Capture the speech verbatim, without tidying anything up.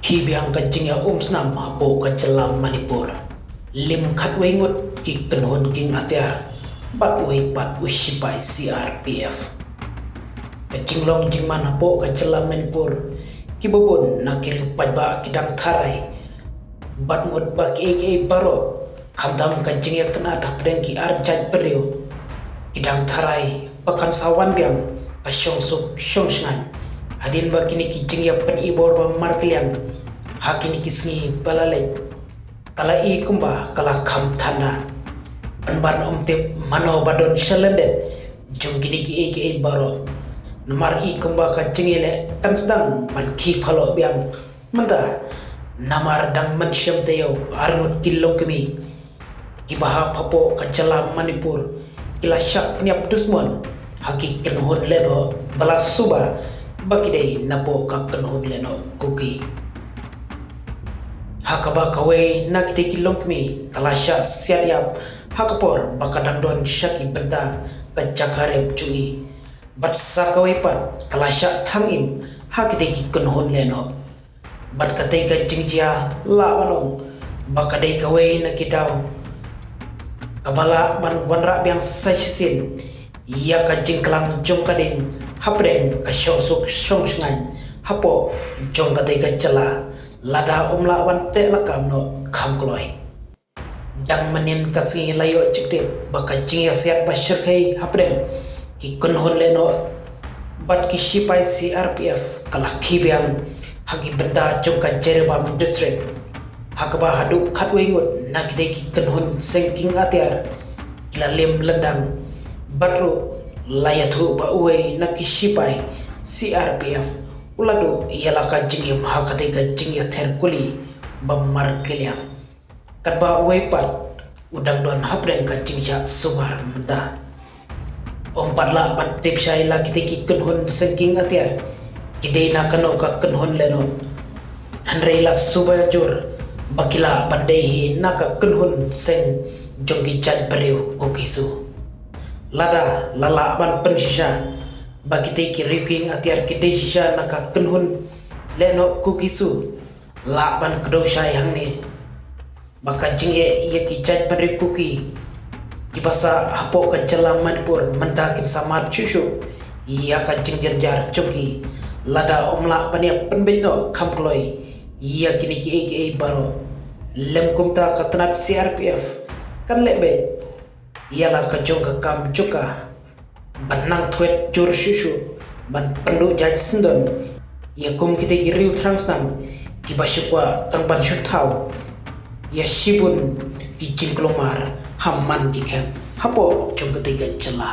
Khie biang ka jingïaumsnam hapoh ka jylla Manipur. Lim khatwei ngut ki kynhun kieng atiar bad uwei pat u shipai C R P F. Ka jinglong jingman hapoh ka jylla Manipur, kiba bun na ki riew paidbah ki dang tharai bad mut ba kiei kiei baroh, khamtam ka jingïakynad hapdeng ki arjait briew, ki dang tharai ba kan sa wan biang ka shongsuk shongshngaiñ hadien ba kine ki jingïapynibor ba markylliang ha kine ki sngi ba la leit ka la i kumba ka la kham than da. Pynban ym tip mano ba don sha lyndet jong kine kiei kiei baroh, namar i kumba ka jingïaleh kan sdang ban khie phalok biang mynta, namar dang mynshem taïew ar ngut ki longkmie kiba hap hapoh ka jylla Manipur ki la shah pynïap dusmon ha ki kynhun lehnoh ba la suba ba ki dei napoh ka kynhun lehnoh Kuki. Ha kaba kawei na kitei ki longkmie ka la shah siat ïap ha ka por ba ka dang don sha ki bynta ka jaka rep jong i, bad sa kawei pat ka la shah thang im ha kitei ki kynhun lehnoh. Bad katei ka jingjia lah ban ong ba ka dei kawei na ki daw kaba lah ban wanrah biang sa shisien ïa ka jingklang jong ka ding hapdeng ka shongsuk shongshngaiñ hapoh jong katei ka jylla, lada ym lah ban teh lakam noh kham kloi. Dang mynnin ka sngi la ïoh jingtip ba ka jingïasiat ba shyrkhei hapdeng ki kynhun lehnoh bad ki shipai C R P F ka la khie biang ha ki bynta jong ka Jiribam District, ha kaba haduh khatwei ngut na kitei ki kynhun seng kieng atiar ki la lim lyndang, bad ruh la ïathuh ba uwei na ki shipai C R P F u la duh ïa la ka jingim ha katei ka jingïather kuli ba markylliang. Katba uwei pat u dang don hapdeng ka jingshah sumar mynta. Ym pat lah ban tip shai la kitei ki kynhun seng kieng atiar ki dei na kano ka kynhun lehnoh, hynrei la suba jur ba ki lah ban dei hi na ka kynhun seng jong ki jaitbynriew Kuki-Zo. Lada la lah ban pynshisha ba kitei ki riew kieng atiar ki dei shisha na ka kynhun lehnoh Kuki-Zo, lah ban kdew shai hangne ba ka jingeh ïa ki jaitbynriew Kuki kiba sah hapoh ka jylla Manipur mynta kin sa mad shuh shuh ïa ka jingjynjar jong ki lada ym lah ban ïa pynbeit noh kham kloi ïa kine kiei kiei baroh. Lym kumta ka tnat C R P F kan leh beit ïa la ka jong ka kam jong ka ban nang thwet jur shuh shuh ban pynduh jait syndon ïa kum kitei ki riew thrang snam kiba shu kwah tang ban shu thaw ïa shibun ki jingkulmar ha man ki khem hapoh jong katei ka jylla.